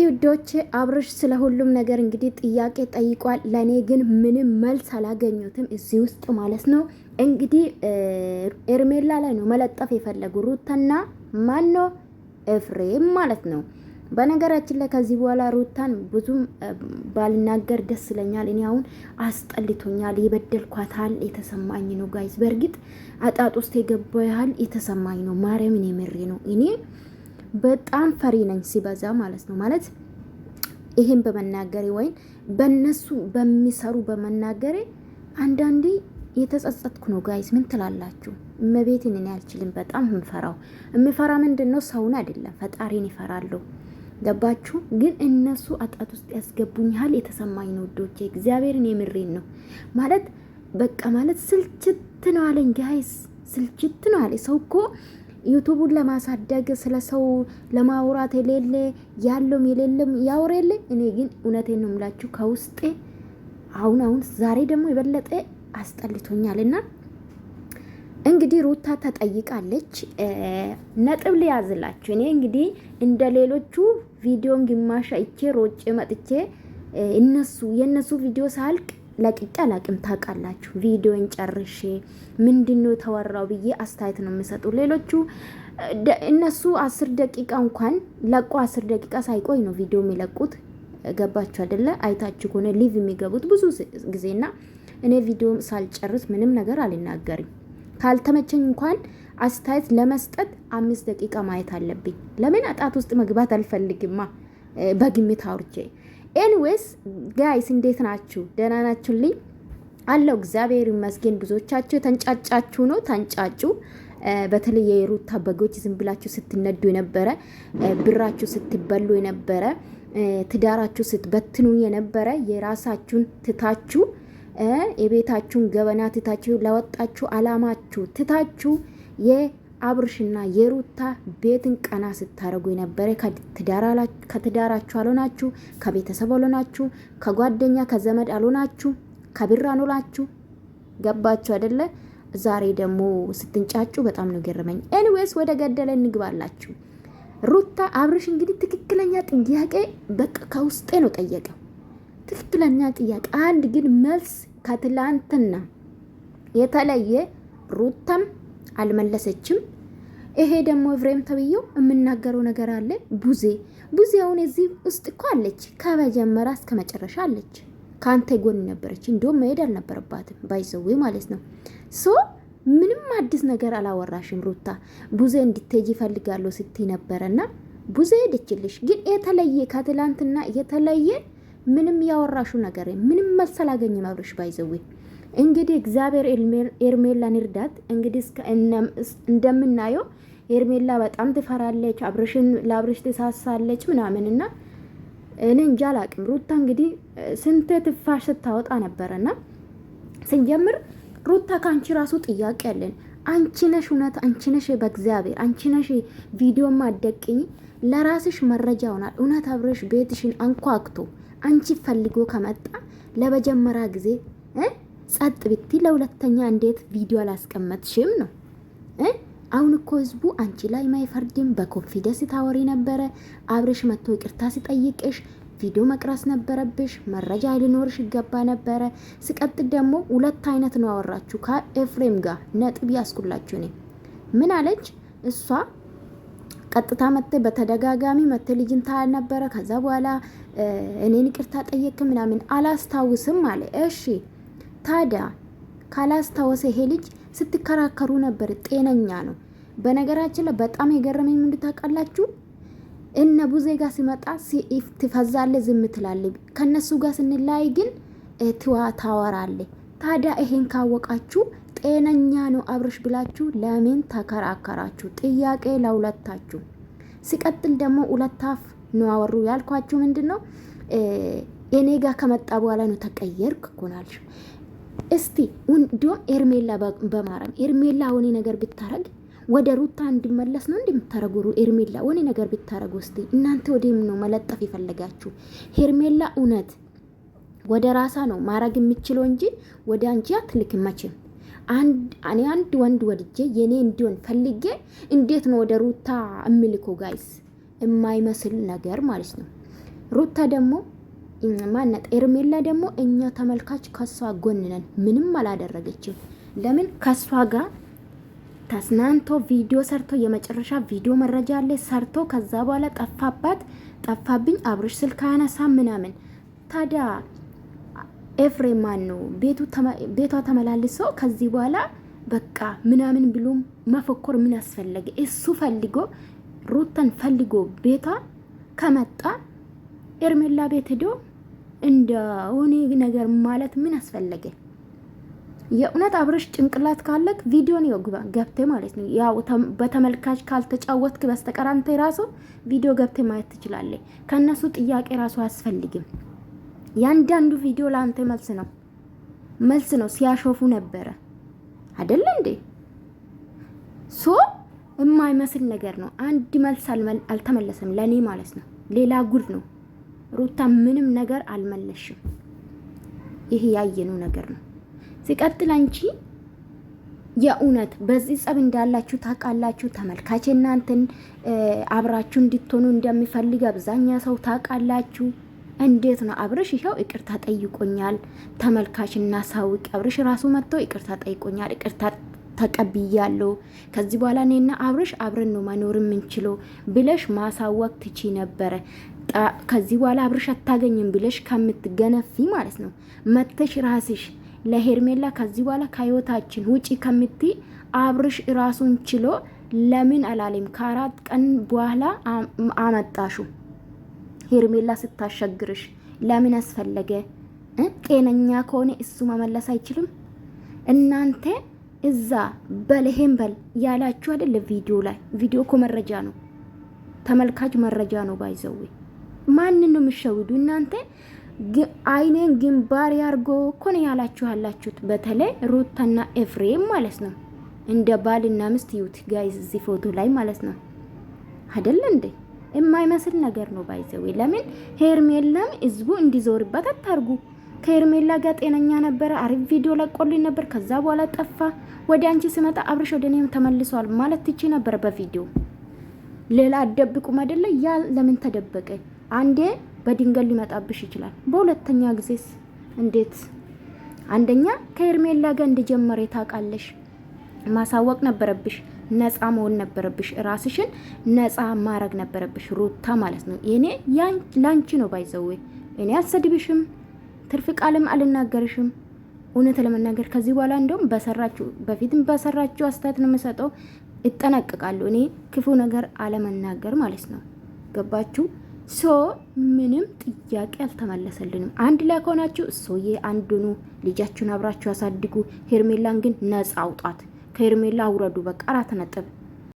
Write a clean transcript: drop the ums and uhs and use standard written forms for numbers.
እንግዲህ ውዶች አብርሽ ስለ ሁሉም ነገር እንግዲህ ጥያቄ ጠይቋል። ለእኔ ግን ምንም መልስ አላገኙትም እዚህ ውስጥ ማለት ነው። እንግዲህ ኤርሜላ ላይ ነው መለጠፍ የፈለጉ ሩታና ማኖ ኤፍሬም ማለት ነው። በነገራችን ላይ ከዚህ በኋላ ሩታን ብዙም ባልናገር ደስ ይለኛል። እኔ አሁን አስጠልቶኛል፣ የበደልኳታል የተሰማኝ ነው guys። በእርግጥ አጣጥ ውስጥ የገባ ያህል የተሰማኝ ነው። ማርያምን የምሬ ነው እኔ በጣም ፈሪ ነኝ ሲበዛ ማለት ነው። ማለት ይሄን በመናገሬ ወይም በእነሱ በሚሰሩ በመናገሬ አንዳንዴ የተጸጸትኩ ነው። guys ምን ትላላችሁ? እመቤቴን እኔ አልችልም። በጣም የምፈራው የምፈራ ምንድን ነው? ሰውን አይደለም ፈጣሪን ይፈራለሁ። ገባችሁ? ግን እነሱ አጣት ውስጥ ያስገቡኛል የተሰማኝ ነው ውዶቼ፣ እግዚአብሔርን የምሬን ነው ማለት በቃ ማለት ስልችት ነው አለኝ guys፣ ስልችት ነው አለኝ። ሰው እኮ ዩቱቡን ለማሳደግ ስለ ሰው ለማውራት የሌለ ያለውም የሌለም ያወር የለ። እኔ ግን እውነቴን ነው የምላችሁ ከውስጤ አሁን አሁን ዛሬ ደግሞ የበለጠ አስጠልቶኛል። እና እንግዲህ ሩታ ተጠይቃለች። ነጥብ ሊያዝላችሁ እኔ እንግዲህ እንደ ሌሎቹ ቪዲዮን ግማሽ አይቼ ሮጬ መጥቼ እነሱ የእነሱ ቪዲዮ ሳልቅ ለቅቄ አላቅም። ታውቃላችሁ፣ ቪዲዮን ጨርሼ ምንድነው የተወራው ብዬ አስተያየት ነው የምሰጡ። ሌሎቹ እነሱ 10 ደቂቃ እንኳን ለቆ 10 ደቂቃ ሳይቆይ ነው ቪዲዮ የሚለቁት። ገባችሁ አይደለ? አይታችሁ ከሆነ live የሚገቡት ብዙ ጊዜና እኔ ቪዲዮ ሳልጨርስ ምንም ነገር አልናገርም። ካልተመቸኝ እንኳን አስተያየት ለመስጠት 5 ደቂቃ ማየት አለብኝ። ለምን አጣት ውስጥ መግባት አልፈልግማ በግምት አውርቼ። Anyways guys እንዴት ናችሁ? ደህና ናችሁልኝ? አለው እግዚአብሔር ይመስገን። ብዙዎቻችሁ የተንጫጫችሁ ነው፣ ተንጫጩ። በተለይ የሩታ በጎች ዝም ብላችሁ ስትነዱ የነበረ፣ ብራችሁ ስትበሉ የነበረ፣ ትዳራችሁ ስትበትኑ የነበረ፣ የራሳችሁን ትታችሁ፣ የቤታችሁን ገበና ትታችሁ፣ ለወጣችሁ አላማችሁ ትታችሁ አብርሽና የሩታ ቤትን ቀና ስታደርጉ የነበረ፣ ከትዳራችሁ አልሆናችሁ፣ ከቤተሰብ አልሆናችሁ፣ ከጓደኛ ከዘመድ አልሆናችሁ፣ ከብር አልሆናችሁ። ገባችሁ አይደለ? ዛሬ ደግሞ ስትንጫጩ በጣም ነው ገረመኝ። Anyways ወደ ገደለ እንግባላችሁ። ሩታ አብርሽ እንግዲህ ትክክለኛ ጥያቄ በቃ ከውስጤ ነው ጠየቀው። ትክክለኛ ጥያቄ አንድ ግን መልስ ከትላንትና የተለየ ሩታም አልመለሰችም። ይሄ ደግሞ ኤፍሬም ተብዬው የምናገረው ነገር አለ። ቡዜ ቡዜ አሁን እዚህ ውስጥ እኮ አለች፣ ከመጀመሪያ እስከ መጨረሻ አለች። ከአንተ ጎን ነበረች። እንዲሁም መሄድ አልነበረባትም by the way ማለት ነው። So ምንም አዲስ ነገር አላወራሽም ሩታ። ቡዜ እንድትሄጂ ይፈልጋለሁ ስትይ ነበረና ቡዜ ሄደችልሽ። ግን የተለየ ከትላንትና የተለየ ምንም ያወራሹ ነገር ምንም መልስ አላገኝም አብርሽ by the way። እንግዲህ እግዚአብሔር ኤርሜላን ይርዳት። እንግዲህ እንደምናየው ኤርሜላ በጣም ትፈራለች፣ አብርሽን ለአብርሽ ትሳሳለች ምናምን እና እኔ እንጃ አላቅም። ሩታ እንግዲህ ስንት ትፋሽ ስታወጣ ነበረና ስንጀምር ሩታ ከአንቺ ራሱ ጥያቄ አለን። አንቺ ነሽ እውነት፣ አንቺ ነሽ በእግዚአብሔር አንቺ ነሽ ቪዲዮ ማደቅኝ ለራስሽ መረጃ ሆናል። እውነት አብርሽ ቤትሽን አንኳክቶ አንቺ ፈልጎ ከመጣ ለመጀመሪያ ጊዜ ጸጥ ብቲ፣ ለሁለተኛ እንዴት ቪዲዮ አላስቀመጥሽም ነው? አሁን እኮ ህዝቡ አንቺ ላይ ማይፈርድም። በ confidence ታወሪ ነበረ። አብርሽ መጥቶ ይቅርታ ሲጠይቅሽ ቪዲዮ መቅረጽ ነበረብሽ። መረጃ ሊኖርሽ ይገባ ነበረ። ስቀጥል ደግሞ ሁለት አይነት ነው አወራችሁ ከኤፍሬም ጋር ነጥብ ያስኩላችሁ። እኔ ምን አለች እሷ? ቀጥታ መተ በተደጋጋሚ መተ ልጅን ታያል ነበረ። ከዛ በኋላ እኔን ይቅርታ ጠየቅ ምናምን አላስታውስም አለ። እሺ ታዲያ ካላስታወሰ ይሄ ልጅ ስትከራከሩ ነበር። ጤነኛ ነው። በነገራችን ላይ በጣም የገረመኝ ምንድን ታውቃላችሁ? እነ ቡዜ ጋር ሲመጣ ትፈዛለ፣ ዝም ትላለ። ከነሱ ጋር ስንለያይ ግን ትዋ ታወራለ። ታዲያ ይሄን ካወቃችሁ ጤነኛ ነው አብርሽ ብላችሁ ለምን ተከራከራችሁ? ጥያቄ ለሁለታችሁ። ሲቀጥል ደግሞ ሁለታፍ ነው አወሩ ያልኳችሁ ምንድን ነው፣ እኔ ጋር ከመጣ በኋላ ነው ተቀየርክ እኮ ነው አልሽ። እስቲ እንዲሁም ኤርሜላ በማረም ኤርሜላ ሆኔ ነገር ብታረግ ወደ ሩታ እንዲመለስ ነው እንደምታረጉ። ኤርሜላ ወኔ ነገር ብታረጉ እስቲ እናንተ ወደ ምን ነው መለጠፍ የፈለጋችሁ? ሄርሜላ እውነት ወደ ራሳ ነው ማረግ የምችለው እንጂ ወደ አንቺ አትልክም መቼም። እኔ አንድ ወንድ ወድጄ የኔ እንዲሆን ፈልጌ እንዴት ነው ወደ ሩታ እምልኮ? Guys የማይመስል ነገር ማለት ነው። ሩታ ደግሞ ማነት ኤርሜላ ደግሞ እኛ ተመልካች ከሷ ጎን ነን። ምንም አላደረገችም። ለምን ከሷ ጋር ተስናንቶ ቪዲዮ ሰርቶ የመጨረሻ ቪዲዮ መረጃ አለ ሰርቶ ከዛ በኋላ ጠፋባት፣ ጠፋብኝ፣ አብርሽ ስልክ አያነሳ ምናምን። ታዲያ ኤፍሬም ማን ነው ቤቷ ተመላልሶ ከዚህ በኋላ በቃ ምናምን ብሎ መፈኮር ምን አስፈለገ? እሱ ፈልጎ ሩታን ፈልጎ ቤቷ ከመጣ ኤርሜላ ቤት ሄዶ እንደ ሆኔ ነገር ማለት ምን አስፈለገ? የእውነት አብረሽ ጭንቅላት ካለክ ቪዲዮን ይወግባ ገብቴ ማለት ነው። ያው በተመልካች ካልተጫወትክ በስተቀር አንተ ራሱ ቪዲዮ ገብቴ ማየት ትችላለህ። ከእነሱ ጥያቄ ራሱ አያስፈልግም። ያንዳንዱ ቪዲዮ ለአንተ መልስ ነው መልስ ነው። ሲያሾፉ ነበረ አይደለ እንዴ? So የማይመስል ነገር ነው። አንድ መልስ አልተመለሰም ለእኔ ማለት ነው። ሌላ ጉድ ነው። ሩታ ምንም ነገር አልመለሽም። ይሄ ያየነው ነገር ነው። ሲቀጥል አንቺ የእውነት በዚህ ጸብ እንዳላችሁ ታውቃላችሁ። ተመልካች እናንተን አብራችሁ እንድትሆኑ እንደሚፈልግ አብዛኛ ሰው ታውቃላችሁ። እንዴት ነው አብርሽ? ይኸው ይቅርታ ጠይቆኛል። ተመልካች እናሳውቅ። አብርሽ ራሱ መጥቶ ይቅርታ ጠይቆኛል። ይቅርታ ተቀብያለሁ። ከዚህ በኋላ እኔና አብርሽ አብረን ነው መኖር የምንችለው ብለሽ ማሳወቅ ትቺ ነበረ። ከዚህ በኋላ አብርሽ አታገኝም ብለሽ ከምትገነፊ ማለት ነው መተሽ ራስሽ ለሄርሜላ ከዚህ በኋላ ከህይወታችን ውጪ ከምትይ አብርሽ ራሱን ችሎ ለምን አላለም? ከ4 ቀን በኋላ አመጣሹ ሄርሜላ ስታሸግርሽ ለምን አስፈለገ? ጤነኛ ከሆነ እሱ መመለስ አይችልም? እናንተ እዛ በልሄን በል ያላችሁ አይደለ? ቪዲዮ ላይ ቪዲዮ እኮ መረጃ ነው፣ ተመልካች መረጃ ነው። By the way ማንን ነው የሚሸውዱ እናንተ? አይኔን ግንባር ያርጎ እኮ ነው ያላችሁ ያላችሁት። በተለይ ሩታና ኤፍሬም ማለት ነው። እንደ ባልና ሚስት ይዩት guys፣ እዚህ ፎቶ ላይ ማለት ነው አይደለ እንዴ? የማይመስል ነገር ነው። By the way ለምን ሄርሜላም ህዝቡ እንዲዞርበት አታርጉ። ከሄርሜላ ጋር ጤነኛ ነበረ፣ አሪፍ ቪዲዮ ለቆልኝ ነበር። ከዛ በኋላ ጠፋ። ወደ አንቺ ስመጣ አብርሽ ወደ እኔም ተመልሷል ማለት ትቺ ነበር በቪዲዮ ሌላ አደብቁም አይደለ? ያ ለምን ተደበቀ? አንዴ በድንገት ሊመጣብሽ ይችላል። በሁለተኛ ጊዜስ እንዴት? አንደኛ ከሄርሜላ ጋር እንደጀመረ ታውቃለሽ። ማሳወቅ ነበረብሽ። ነፃ መሆን ነበረብሽ። ራስሽን ነፃ ማድረግ ነበረብሽ ሩታ ማለት ነው። እኔ ላንቺ ነው by the way። እኔ አልሰድብሽም፣ ትርፍ ቃልም አልናገርሽም። እውነት ለመናገር ከዚህ በኋላ እንደውም በሰራችሁ በፊትም በሰራችሁ አስተያየት ነው የምሰጠው። እጠነቅቃለሁ እኔ ክፉ ነገር አለመናገር ማለት ነው። ገባችሁ? So ምንም ጥያቄ አልተመለሰልንም። አንድ ላይ ከሆናችሁ እሶዬ አንዱኑ ልጃችሁን አብራችሁ አሳድጉ። ሄርሜላን ግን ነጻ አውጣት። ከሄርሜላ አውረዱ። በቃ 4 ነጥብ።